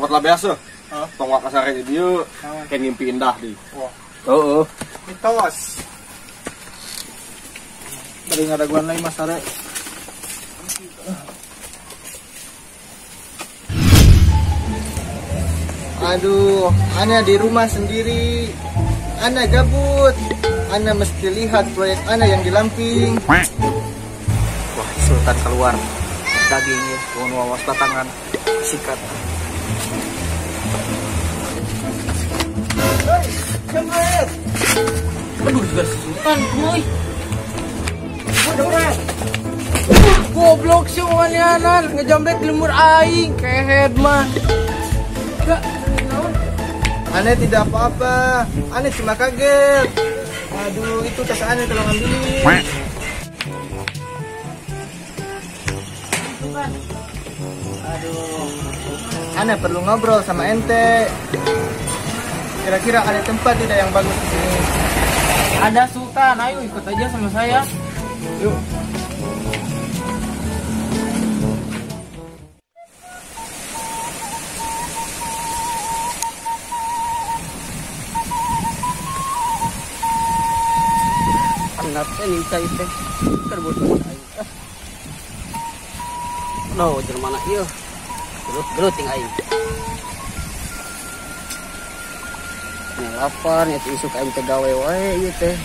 Sobat lah biasa. Tong wak kasare di dieu kayak ngimpi indah di. Wah. Heeh. Mitos. Bari ngadaguan lagi Mas Sare. Aduh, ana di rumah sendiri. Ana gabut. Ana mesti lihat proyek ana yang di Lamping. Wah, Sultan keluar. Dagingnya, tuan wawas batangan. Sikat. Hei, jemret. Aduh, juga Sultan, boy. Jemret. Goblok sih wanianan, ngejamret di lemur aing, kehed mah. Gak. Aneh tidak apa-apa, aneh cuma kaget. Aduh, itu tas aneh, tolong ambilin. Aduh, aneh perlu ngobrol sama ente. Kira-kira ada tempat tidak yang bagus di sini? Ada Sultan, ayo ikut aja sama saya. Yuk. Ini cai teh terbutuh aing. Loh, jelema mana ieu? Gelut-gelut ting aing. Nya lapar, nya isuk aing teh gawe wae ieu teh.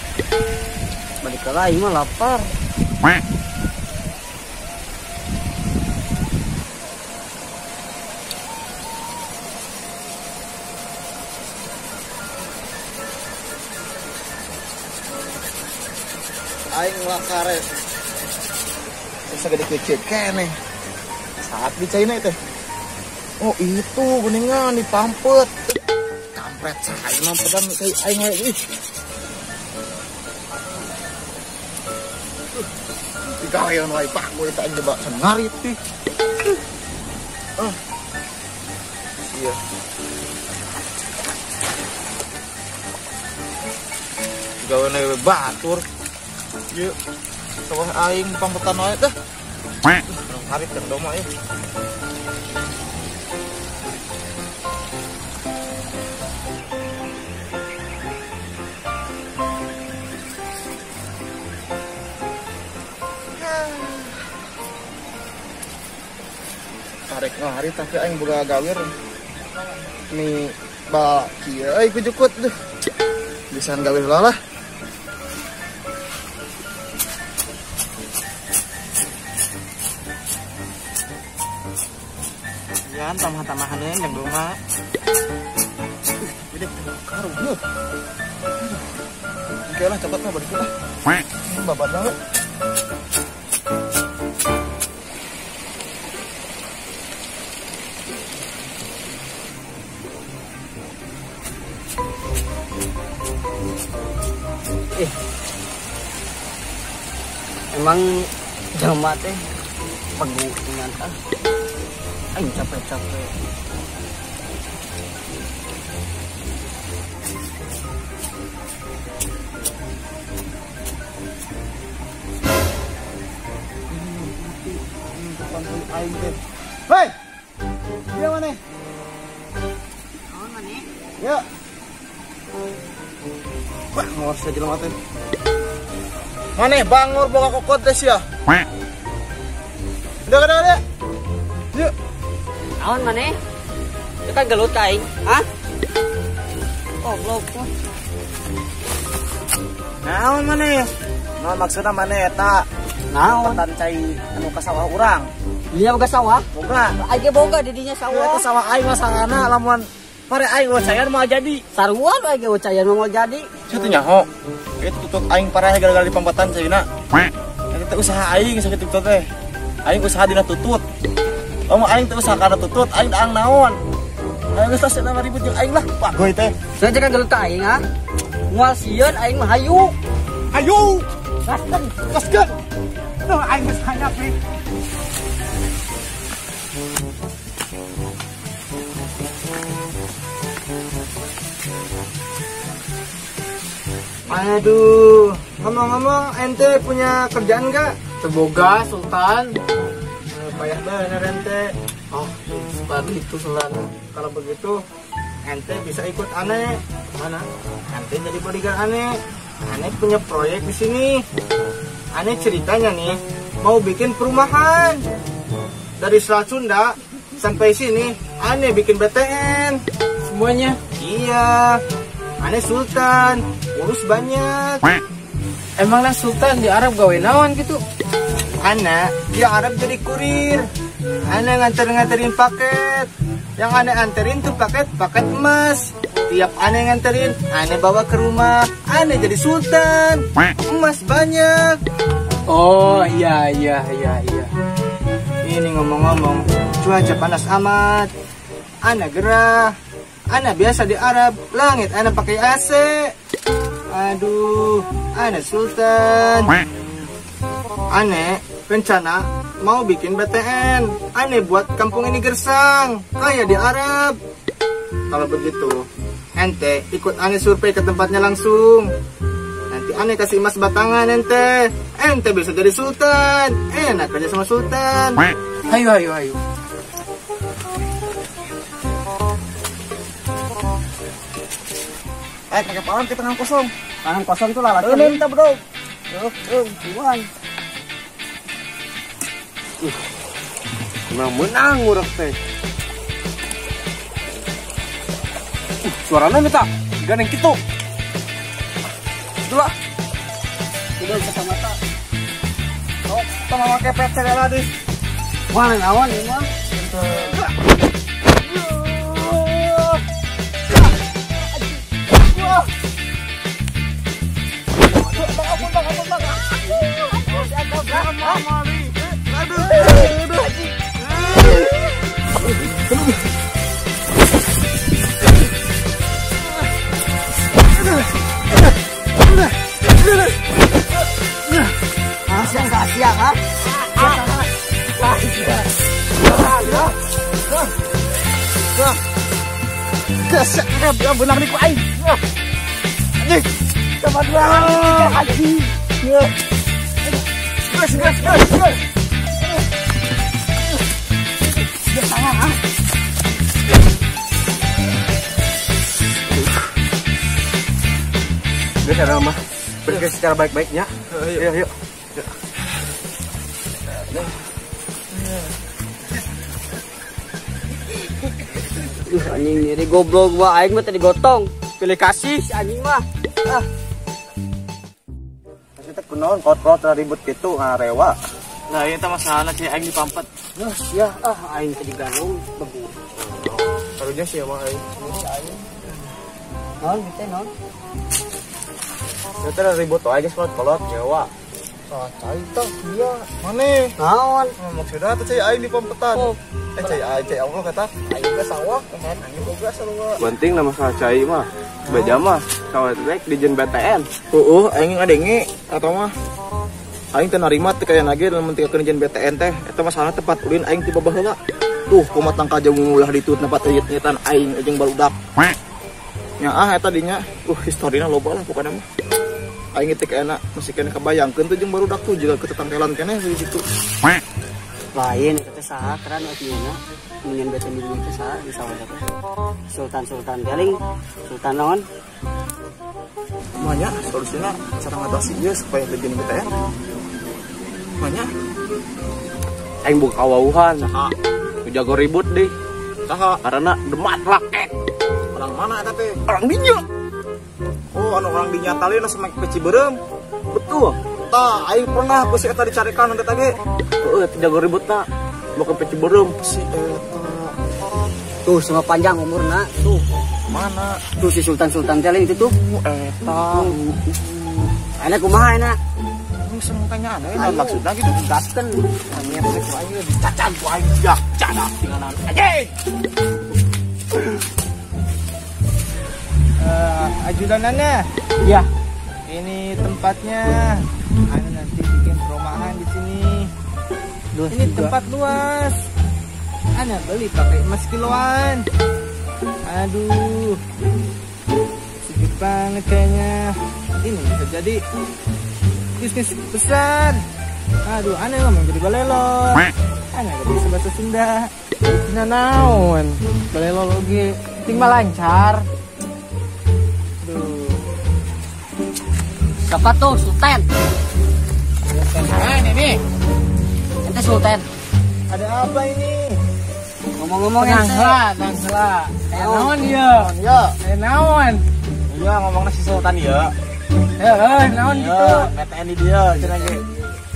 Balik ka aing mah lapar. Aing lakare segede kecil keneh saat di China itu. Oh itu geningan dipampet kampret saya mah pedan kayak aing wae ih. Digawean wae pak gue tak jebak ngarit ih. Ah. Iya. Digawean we batur. Yuk, sawah aing pampetan wae teh. Ngarit jeung doma ieu. Tarik ngarit tapi aing boga gawir. Nih ba kieu euy kujukut duh. Bisa gawir lah. Jangan tambah-tambahannya yang doma. Udah karung lu. Oke lah cepat lah balik lah. Ini babat banget. Emang jelema teh pegu dengan ah. Aing capek-capek. Aing teh. Hei. Dia mana? Naon maneh? Ya. Bangor saja jelema teh. Maneh bangor boga kokot teh sia. Udah udah udah. Yuk. Naon maneh? Itu kan gelut ka aing, hah? Goblok. Naon maneh? Naon maksudna maneh eta? Naon? Petan cai anu ka sawah urang. Dinya boga sawah? Boga. Aing ge boga di dinya sawah. Eta sawah aing mah sarana lamun pare aing wacayan moal jadi. Sarua aing ge wacayan moal jadi. Sia teh nyaho. Itu tutut aing parah gara-gara di pampetan caina. Eta teh usaha aing sakitu teh. Aing usaha dina tutut. Lamun aing teh usaha kana tutut, aing daang naon. Aing geus lah cenah ribut jeung aing lah. Pagoy teh. Sia jangan gelut ka aing ah. Moal sieun aing mah hayu. Hayu. Gaskeun. Gaskeun. Tuh aing geus hayap nih. Aduh, ngomong-ngomong ente punya kerjaan enggak? Teboga Sultan. Payah bener ente. Oh, Seperti itu selalu. Kalau begitu ente bisa ikut aneh. Mana? Ente jadi bodyguard aneh. Aneh punya proyek di sini. Aneh ceritanya nih mau bikin perumahan dari Selat Sunda sampai sini. Aneh bikin BTN semuanya. Iya. Aneh sultan, urus banyak. Emangnya sultan di Arab gawe naon gitu? Ana di Arab jadi kurir. Ana nganter-nganterin paket. Yang aneh anterin tuh paket emas. Tiap aneh nganterin, aneh bawa ke rumah. Aneh jadi sultan. Emas banyak. Oh iya. Ini ngomong-ngomong, cuaca panas amat. Ana gerah. Ana biasa di Arab, langit ana pakai AC. Aduh, ana sultan. Aneh rencana mau bikin BTN. Aneh buat kampung ini gersang, kayak di Arab. Kalau begitu, ente ikut aneh survei ke tempatnya langsung. Nanti aneh kasih emas batangan ente. Ente bisa jadi sultan. Enak kerja sama sultan. Ayo. Pakai palang ke tangan kosong. Tangan kosong itu lah. Minta bro. Buan. Menang urang teh. Suaranya minta gandeng kitu. Itulah. Udah kacamata. Oh, sama make PC lah deh. Wah, awan ini mah. Benar nih ku aing. Anjing. Sama dua anjing. Gas. Geus ada mah. Bergerak secara baik-baiknya. Ayo. Anjing ini goblok gua aing mah tadi gotong. Pilih kasih si anjing mah. Ah. Maksudnya kunaon kot-kot ribut gitu ngarewa. Nah, ieu teh masalahna si aing dipampet. Geus ya, ah aing tadi ganung bebu. Karunya sih mah aing. Naon teh naon? Ieu teh ribut wae geus kolot-kolot nyewa. Ah, cai tah dia. Mane? Naon? Maksudna teh cai aing dipampetan. Cai aing cai Allah kata. Aing ge sawah, aing boga sarua. Penting lah masalah cai mah. Baja mah sawah rek di jen BTN. Heueuh, aing ngadenge atau mah aing teh narima teh kaya nage lamun tikakeun jen BTN teh. Eta masalah tempat ulin aing ti baheula. Tuh kumaha tangka jamu ulah ditut tempat teuyeut-teuyetan aing jeung barudak. Nya ah eta dinya. Historina loba lah pokona mah. Aing teh enak masih kena kebayangkeun tuh jeung barudak tuh jiga ketetangkelan keneh di situ. Lain eta teh saha keran atunya mun BTN di teh saha di sawah teh. Sultan-sultan galing, sultan naon? Banyak solusina cara ngatasi ieu supaya teu jadi BTN. Banyak. Aing buka kawauhan. Saha? Jago ribut deh. Saha? Karena demat raket. Orang mana eta teh? Orang dinya. Oh, anu orang dinya talina semek peci beureum. Betul. Tah, aing pernah ku si eta dicarikan eta ge. Heeh, jago ribut ta. Mau ke peci beureum si eta. Tuh, semua panjang umurna. Tuh. Mana? Tuh si sultan-sultan teh itu tuh. Eta. Enak kumaha enak? Semutanya aneh, nah, maksudnya gitu gaskeun. Aneh ku aing dicacan ku aing ya, cadak tinggalan. Anjing. Ajudanannya. Iya. Ini tempatnya. Anu nanti bikin perumahan di sini. Luas ini juga. Tempat luas. Ana beli pakai emas kiloan. Aduh. Sedih banget kayaknya. Ini bisa jadi bisnis besar. Aduh, aneh ngomong jadi balelor. Aneh gak bisa bahasa Sunda. Tina naon? Balelo oge penting mah lancar. Duh. Siapa tuh Sultan? Sultan ini. Ente Sultan. Ada apa ini? Ngomong-ngomong ente. Tenang lah. Naon ieu? Ya. Naon? Iya ngomongna si Sultan ieu. Heeh, naon gitu. PTN di dia cenah ge.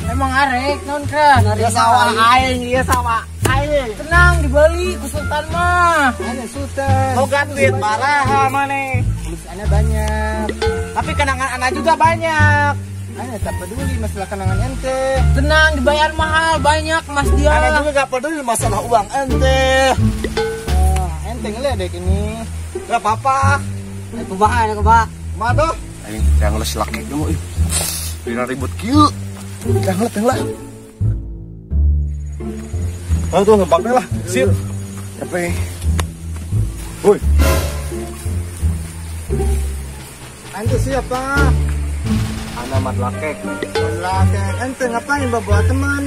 Emang arek naon kah? Ieu sawah aing, ieu sawah aing. Tenang dibeli ku Sultan mah. Ada Sultan. Boga duit baraha maneh. Tulisannya banyak. Tapi kenangan anak juga banyak. Ana tak peduli masalah kenangan ente. Tenang, dibayar mahal banyak mas dia. Ana juga gak peduli masalah uang ente. Ente ngeledek ini. Gak apa-apa. Kumaha, kumaha. Kumaha tuh? Aing jangan ngeles laki dulu ih. Dina ribut kieu. Jangan lah. Oh tuh ngempaknya lah. Sip. Capek. Woi. Ente siapa? Ana mat lakek. Lakek. Ente ngapain bawa teman?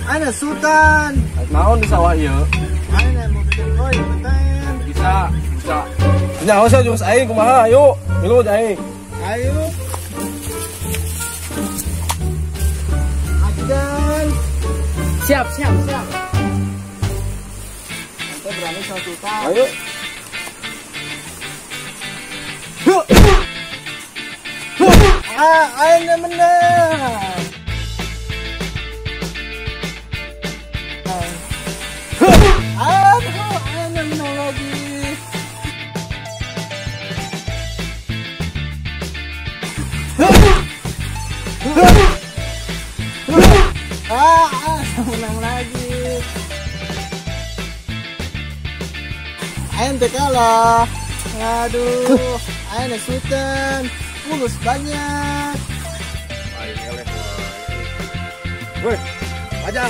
Ana Sultan. Naon di sawah ieu? Ana mau bikin koi, Sultan. Bisa, bisa. Nyaho sia jurus aing kumaha ayo. Milu aing. Ayo. Ajudan. Siap, siap, siap. Ente berani sama Sultan. Ayo. Ah, aing menang. Aduh, aing menang lagi. Ah, menang lagi. Aing kalah. Aduh, aing Sultan. Mulus banyak. Aing eleh. Woi, ajar.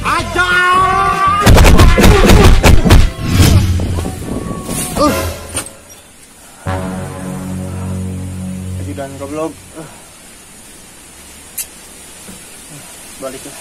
Ajar. Ajudan goblok. Balik lah.